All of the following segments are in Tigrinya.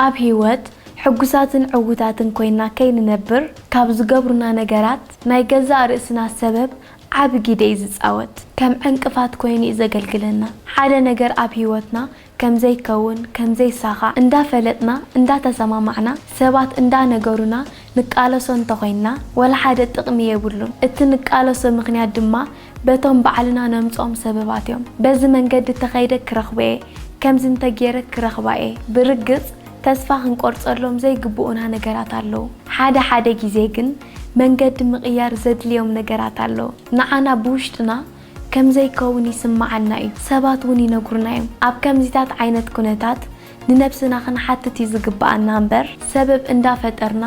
ኣብ ህይወት ሕጉሳትን ዕዉታትን ኮይና ከይንነብር ካብ ዝገብሩና ነገራት ናይ ገዛእ ርእስና ሰበብ ዓቢ ግደ እዩ ዝጻወት። ከም ዕንቅፋት ኮይኑ እዩ ዘገልግለና። ሓደ ነገር ኣብ ህይወትና ከም ዘይከውን፣ ከም ዘይሳኻዕ እንዳፈለጥና፣ እንዳተሰማማዕና፣ ሰባት እንዳነገሩና ንቃለሶ እንተኾይንና፣ ወላ ሓደ ጥቕሚ የብሉን። እቲ ንቃለሶ ምኽንያት ድማ በቶም ባዕልና ነምጽኦም ሰበባት እዮም። በዚ መንገዲ ተኸይደ ክረኽቦ እየ፣ ከምዚ እንተገይረ ክረኽባ እየ። ብርግጽ ተስፋ ክንቆርጸሎም ዘይግብኡና ነገራት ኣለዉ። ሓደ ሓደ ግዜ ግን መንገዲ ምቕያር ዘድልዮም ነገራት ኣለዉ። ንዓና ብውሽጥና ከም ዘይከውን ይስምዓና እዩ። ሰባት እውን ይነግሩና እዮም። ኣብ ከምዚታት ዓይነት ኩነታት ንነብስና ክንሓትት እዩ ዝግብኣና እምበር፣ ሰበብ እንዳፈጠርና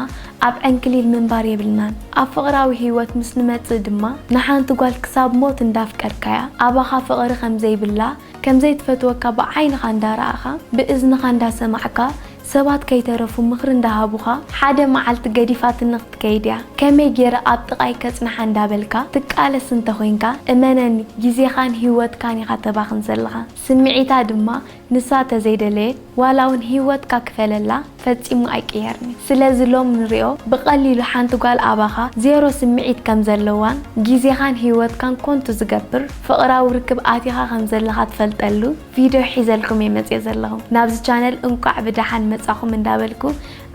ኣብ ዕንክሊል ምንባር የብልናን። ኣብ ፍቕራዊ ህይወት ምስ ንመጽእ ድማ፣ ንሓንቲ ጓል ክሳብ ሞት እንዳፍቀርካያ፣ ኣባኻ ፍቕሪ ከም ዘይብላ፣ ከም ዘይትፈትወካ ብዓይንኻ እንዳረኣኻ፣ ብእዝንኻ እንዳሰማዕካ፣ ሰባት ከይተረፉ ምኽሪ እንዳሃቡኻ፣ ሓደ መዓልቲ ገዲፋትኒ ክትከይድ እያ፣ ከመይ ገይረ ኣብ ጥቓይ ከጽንሓ እንዳበልካ ትቃለስ እንተኾይንካ፣ እመነኒ፣ ግዜኻን ህይወትካን ኢኻ ተባኽን ዘለኻ። ስምዒታ ድማ ንሳ ተዘይደለየት ዋላ እውን ህይወትካ ክፈለላ ፈጺሙ ኣይቅየርን እዩ። ስለዚ ሎም ንሪኦ ብቐሊሉ ሓንቲ ጓል ኣባኻ ዜሮ ስምዒት ከም ዘለዋን ግዜኻን ህይወትካን ኮንቱ ዝገብር ፍቕራዊ ርክብ ኣቲኻ ከም ዘለኻ ትፈልጠሉ ቪድዮ ሒዘልኩም እየ መጽየ ዘለኹ። ናብዚ ቻነል እንቋዕ ብደሓን መጻኹም እንዳበልኩ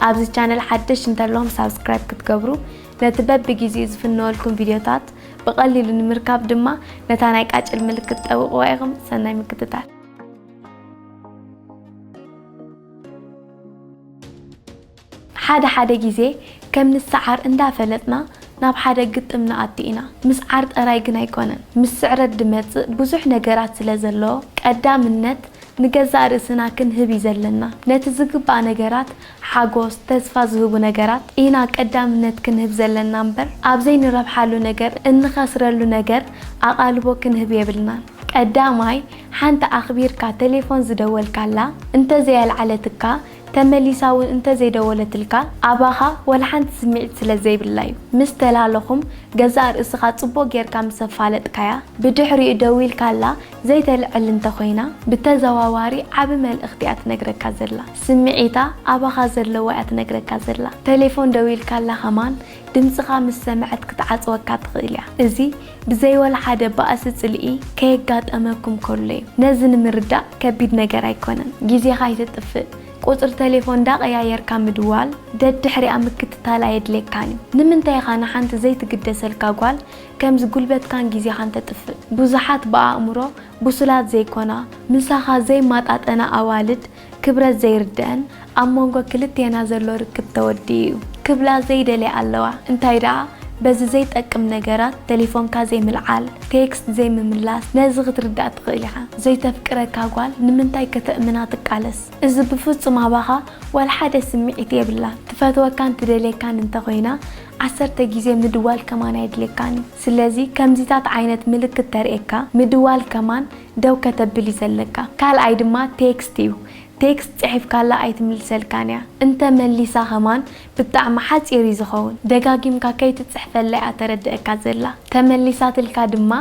ኣብዚ ቻነል ሓደሽ እንተለኹም ሳብስክራይብ ክትገብሩ ነቲ በብግዜኡ ዝፍነወልኩም ቪድዮታት ብቐሊሉ ንምርካብ ድማ ነታ ናይ ቃጭል ምልክት ጠውቕዋ ኢኹም። ሰናይ ምክትታል። ሓደ ሓደ ግዜ ከም ንሰዓር እንዳፈለጥና ናብ ሓደ ግጥም ንኣቱ ኢና። ምስዓር ጥራይ ግን ኣይኮነን። ምስ ስዕረት ድመጽእ ብዙሕ ነገራት ስለ ዘሎ ቀዳምነት ንገዛእ ርእስና ክንህብ እዩ ዘለና። ነቲ ዝግባእ ነገራት፣ ሓጎስ፣ ተስፋ ዝህቡ ነገራት ኢና ቀዳምነት ክንህብ ዘለና እምበር ኣብ ዘይንረብሓሉ ነገር፣ እንኸስረሉ ነገር ኣቓልቦ ክንህብ የብልናን። ቀዳማይ፣ ሓንቲ ኣኽቢርካ ቴሌፎን ዝደወልካላ እንተዘይኣልዓለትካ፣ ተመሊሳ እውን እንተዘይደወለትልካ፣ ኣባኻ ወላ ሓንቲ ስምዒት ስለ ዘይብላ እዩ። ምስ ተላለኹም፣ ገዛእ ርእስኻ ጽቡቕ ጌርካ ምስ ኣፋለጥካያ፣ ብድሕሪኡ ደዊልካላ ዘይተልዕል እንተኾይና፣ ብተዘዋዋሪ ዓቢ መልእኽቲ እያ ትነግረካ ዘላ። ስምዒታ ኣባኻ ዘለዋ እያ ትነግረካ ዘላ። ቴሌፎን ደዊልካላ ከማን ድምጽኻ ምስ ሰምዐት ክትዓጽወካ ትኽእል እያ። እዚ ብዘይ ወላ ሓደ ባእሲ ጽልኢ ከየጋጠመኩም ከሎ እዩ። ነዚ ንምርዳእ ከቢድ ነገር ኣይኮነን። ግዜኻ ኣይተጥፍእ። ቁጽሪ ቴሌፎን እንዳቐያየርካ ምድዋል ደድሕሪኣ ምክትታል ኣየድልየካን እዩ። ንምንታይ ኢኻ ንሓንቲ ዘይትግደሰልካ ጓል ከምዚ ጉልበትካን ግዜኻን ተጥፍእ? ብዙሓት ብኣእምሮ ብሱላት ዘይኮና፣ ምሳኻ ዘይማጣጠና ኣዋልድ ክብረት ዘይርድአን፣ ኣብ መንጎ ክልቴና ዘሎ ርክብ ተወዲኡ እዩ ክብላ ዘይደልያ ኣለዋ። እንታይ ደኣ፣ በዚ ዘይጠቅም ነገራት፣ ቴሌፎንካ ዘይምልዓል፣ ቴክስት ዘይምምላስ፣ ነዚ ክትርዳእ ትኽእል ኢኻ። ዘይተፍቅረካ ጓል ንምንታይ ከተእምና ትቃለስ? እዚ ብፍጹም ኣባኻ ዋላ ሓደ ስምዒት የብላን። ትፈትወካን ትደልየካን እንተኾይና፣ ዓሰርተ ግዜ ምድዋል ከማን ኣየድልየካን እዩ። ስለዚ ከምዚታት ዓይነት ምልክት ተርእየካ፣ ምድዋል ከማን ደው ከተብል እዩ ዘለካ። ካልኣይ ድማ ቴክስት እዩ። ቴክስት ጽሒፍካላ ኣይትምልሰልካን እያ። እንተ መሊሳ ከማን ብጣዕሚ ሓጺር እዩ ዝኸውን። ደጋጊምካ ከይትጽሕፈላ እያ ተረድኣካ ዘላ። ተመሊሳትልካ ድማ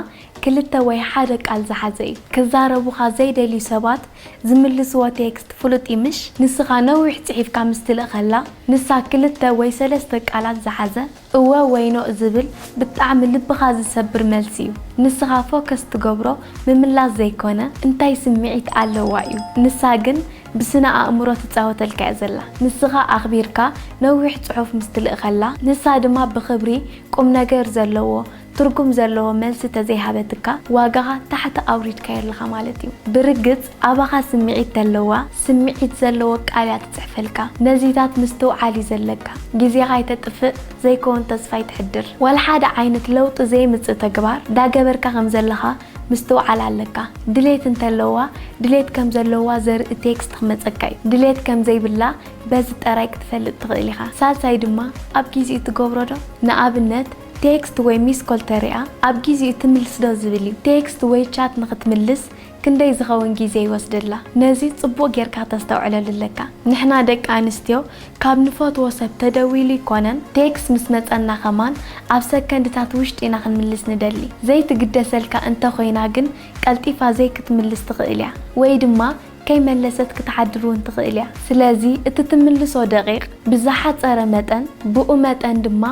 ክልተ ወይ ሓደ ቃል ዝሓዘ እዩ። ክዛረቡኻ ዘይደልዩ ሰባት ዝምልስዎ ቴክስት ፍሉጥ እዩ ምሽ? ንስኻ ነዊሕ ጽሒፍካ ምስ ትልእኸላ፣ ንሳ ክልተ ወይ ሰለስተ ቃላት ዝሓዘ እወ ወይ ኖእ ዝብል ብጣዕሚ ልብኻ ዝሰብር መልሲ እዩ። ንስኻ ፎከስ ትገብሮ ምምላስ ዘይኮነ እንታይ ስምዒት ኣለዋ እዩ። ንሳ ግን ብስነ ኣእምሮ ትጻወተልካ እያ ዘላ። ንስኻ ኣኽቢርካ ነዊሕ ጽሑፍ ምስ ትልእኸላ፣ ንሳ ድማ ብኽብሪ ቁም ነገር ዘለዎ፣ ትርጉም ዘለዎ መልሲ ተዘይሃበትካ፣ ዋጋኻ ታሕቲ ኣውሪድካዮ ኣለኻ ማለት እዩ። ብርግጽ ኣባኻ ስምዒት ተለዋ፣ ስምዒት ዘለዎ ቃል እያ ትጽሕፈልካ። ነዚታት ምስትውዓል እዩ ዘለካ። ግዜኻ ኣይተጥፍእ፣ ዘይከውን ተስፋ ኣይትሕድር። ዋላ ሓደ ዓይነት ለውጢ ዘይምጽእ ተግባር ዳገበርካ ከም ዘለኻ ምስትውዓል ኣለካ። ድሌት እንተለዋ፣ ድሌት ከም ዘለዋ ዘርኢ ቴክስት ክመጸካ እዩ። ድሌት ከም ዘይብላ በዚ ጠራይ ክትፈልጥ ትኽእል ኢኻ። ሳልሳይ ድማ ኣብ ግዜኡ ትገብሮ ዶ? ንኣብነት፣ ቴክስት ወይ ሚስ ኮል ተሪኣ ኣብ ግዜኡ ትምልስ ዶ ዝብል እዩ። ቴክስት ወይ ቻት ንኽትምልስ ክንደይ ዝኸውን ግዜ ይወስደላ? ነዚ ጽቡቕ ጌርካ ተስተውዕለሉ ኣለካ። ንሕና ደቂ ኣንስትዮ ካብ ንፈትዎ ሰብ ተደዊሉ ይኮነን፣ ቴክስት ምስ መጸና ከማን ኣብ ሰከንድታት ውሽጢ ኢና ክንምልስ ንደሊ። ዘይትግደሰልካ እንተኾይና ግን ቀልጢፋ ዘይክትምልስ ትኽእል እያ። ወይ ድማ ከይመለሰት ክትሓድር እውን ትኽእል እያ። ስለዚ እቲ ትምልሶ ደቂቕ ብዝሓጸረ መጠን፣ ብኡ መጠን ድማ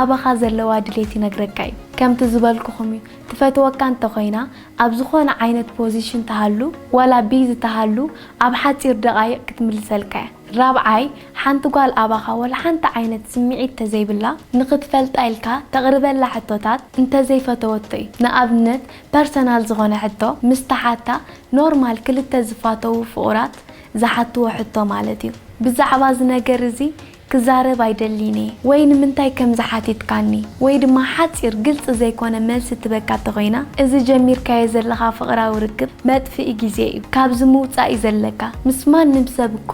ኣባኻ ዘለዋ ድሌት ይነግረካ እዩ። ከምቲ ዝበልኩኹም እዩ፣ ትፈትወካ እንተኾይና ኣብ ዝኾነ ዓይነት ፖዚሽን ትሃሉ ዋላ ቢዚ ትሃሉ ኣብ ሓጺር ደቓይቕ ክትምልሰልካ እያ። ራብዓይ፣ ሓንቲ ጓል ኣባኻ ወላ ሓንቲ ዓይነት ስምዒት ተዘይብላ ንኽትፈልጣ ኢልካ ተቕርበላ ሕቶታት እንተዘይፈተወቶ እዩ። ንኣብነት ፐርሰናል ዝኾነ ሕቶ ምስ ተሓታ ኖርማል ክልተ ዝፋተዉ ፍቑራት ዝሓትዎ ሕቶ ማለት እዩ። ብዛዕባ እዚ ነገር እዚ ክዛረብ ኣይደሊን እየ ወይ ንምንታይ ከምዚ ሓቲትካኒ ወይ ድማ ሓጺር ግልጺ ዘይኮነ መልሲ ትበካ እንተኾይና እዚ ጀሚርካዮ ዘለኻ ፍቕራዊ ርክብ መጥፍኢ ግዜ እዩ። ካብዚ ምውጻእ እዩ ዘለካ። ምስ ማንም ሰብ እኮ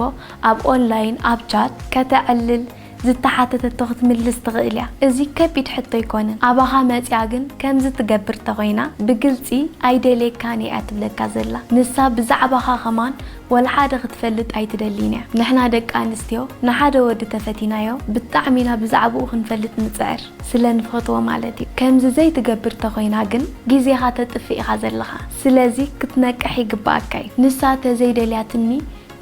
ኣብ ኦንላይን ኣብ ቻት ከተዕልል ዝተሓተተቶ ክትምልስ ትኽእል እያ። እዚ ከቢድ ሕቶ ኣይኮነን። ኣባኻ መጺኣ ግን ከምዚ ትገብር ተኾይና ብግልጺ ኣይደልየካን እየ እያ ትብለካ ዘላ። ንሳ ብዛዕባኻ ከማን ወላ ሓደ ክትፈልጥ ኣይትደልን እያ። ንሕና ደቂ ኣንስትዮ ንሓደ ወዲ ተፈቲናዮ ብጣዕሚ ኢና ብዛዕባኡ ክንፈልጥ ንጽዕር ስለ ንፈትዎ ማለት እዩ። ከምዚ ዘይትገብር ተኾይና ግን ግዜኻ ተጥፍእ ኢኻ ዘለኻ። ስለዚ ክትነቅሕ ይግባኣካ እዩ። ንሳ ተዘይደልያትኒ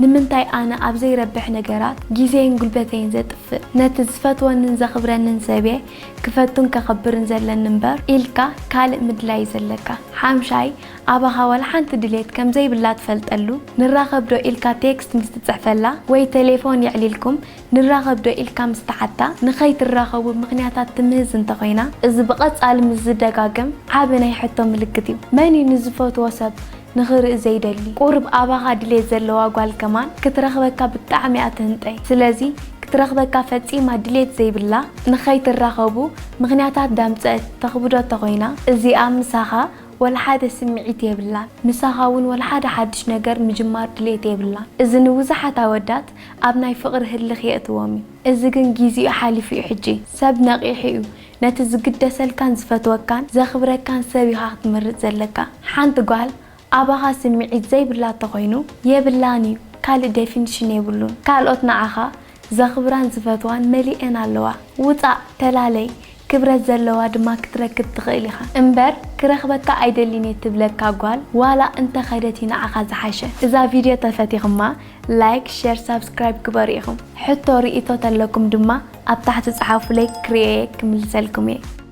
ንምንታይ ኣነ ኣብ ዘይረብሕ ነገራት ግዜን ጉልበተይን ዘጥፍእ? ነቲ ዝፈትወንን ዘኽብረንን ሰብየ ክፈቱን ከኽብርን ዘለኒ እምበር ኢልካ ካልእ ምድላይ እዩ ዘለካ። ሓምሻይ፣ ኣባኻ ዋላ ሓንቲ ድሌት ከም ዘይብላ ትፈልጠሉ፣ ንራኸብ ዶ ኢልካ ቴክስት ምስ ትጽሕፈላ ወይ ቴሌፎን የዕሊልኩም ንራኸብ ዶ ኢልካ ምስ ተሓታ፣ ንኸይትራኸቡ ምኽንያታት ትምህዝ እንተኾይና፣ እዚ ብቐጻሊ ምስ ዝደጋገም ዓቢ ናይ ሕቶ ምልክት እዩ። መን እዩ ንዝፈትዎ ሰብ ንኽርኢ ዘይደሊ? ቁሩብ ኣባኻ ድሌት ዘለዋ ጓል ከማን ክትረኽበካ ብጣዕሚ እያ ትህንጠይ። ስለዚ ክትረኽበካ ፈጺማ ድሌት ዘይብላ፣ ንኸይትራኸቡ ምኽንያታት ዳምጸአት ተኽብዶ ተኾይና፣ እዚኣ ምሳኻ ወላ ሓደ ስምዒት የብላን። ምሳኻ እውን ወላ ሓደ ሓድሽ ነገር ምጅማር ድሌት የብላን። እዚ ንብዙሓት ኣወዳት ኣብ ናይ ፍቕሪ ህልኽ የእትዎም እዩ። እዚ ግን ጊዜኡ ሓሊፉ እዩ ሕጂ። ሰብ ነቒሑ እዩ። ነቲ ዝግደሰልካን ዝፈትወካን ዘኽብረካን ሰብ ኢኻ ክትመርጽ ዘለካ። ሓንቲ ጓል ኣባኻ ስምዒት ዘይብላ ተኾይኑ የብላን እዩ። ካልእ ዴፊኒሽን የብሉን። ካልኦት ንዓኻ ዘኽብራን ዝፈትዋን መሊኤን ኣለዋ። ውጻእ፣ ተላለይ፣ ክብረት ዘለዋ ድማ ክትረክብ ትኽእል ኢኻ። እምበር ክረኽበካ ኣይደልን እየ ትብለካ ጓል ዋላ እንተ ኸደት እዩ ንዓኻ ዝሓሸ። እዛ ቪድዮ ተፈቲኹማ ላይክ፣ ሸር፣ ሳብስክራይብ ግበሩ ኢኹም። ሕቶ ርእይቶ ተለኩም ድማ ኣብ ታሕቲ ጸሓፉለይ ክርእየ ክምልሰልኩም እየ።